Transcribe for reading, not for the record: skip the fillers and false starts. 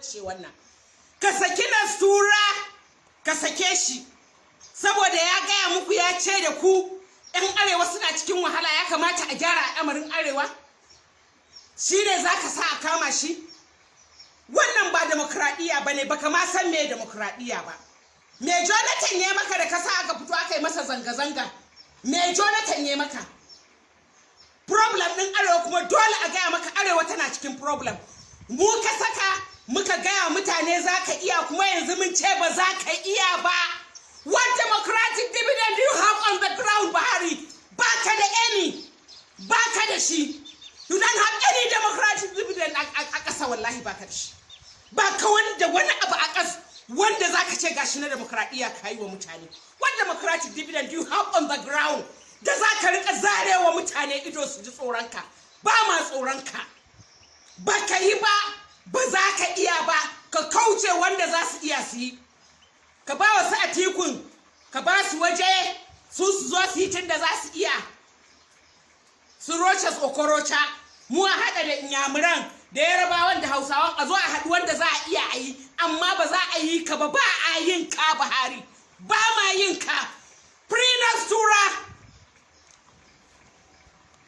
Ce wannan, ka saki Nastura, ka sake shi, saboda ya gaya muku, ya ce da ku 'yan Arewa suna cikin wahala, ya kamata a gyara al'amarin Arewa. Shi ne za ka sa a kama shi? Wannan ba demokradiyya ba ne, baka ma san me demokradiyya ba. Me Jonathan ya maka da kasa aka fito aka yi masa zanga-zanga? Me Jonathan ya maka? Problem ɗin Arewa kuma dole a gaya maka, Arewa tana cikin problem. Mu ka saka muka gaya mutane za ka iya, kuma yanzu mun ce ba za ka iya ba. What democratic dividend do you have on the ground, Buhari? Baka da any, baka da shi. You don't have any democratic dividend a ƙasa. Wallahi baka da shi. Baka wanda wani abu a ƙasa wanda za ka ce gashi na demokradiyya ka yi wa mutane. What democratic dividend do you have on the ground da za ka rika zarewa mutane ido su ji tsoronka? Ba ma tsoronka. Ba ka yi ba, ba za ka iya ba. Ka kauce, wanda za su iya su yi. Ka ba wasu Atikun, ka ba su waje su su zo su yi, tun da za su iya. Su Rochas Okorocha, mu a haɗa da Inyamuran da Yarabawan da Hausawan, a zo a haɗu, wanda za a iya a yi, amma ba za a yi ka ba. Ba a yin ka, Buhari, ba ma yin ka. Free Nastura.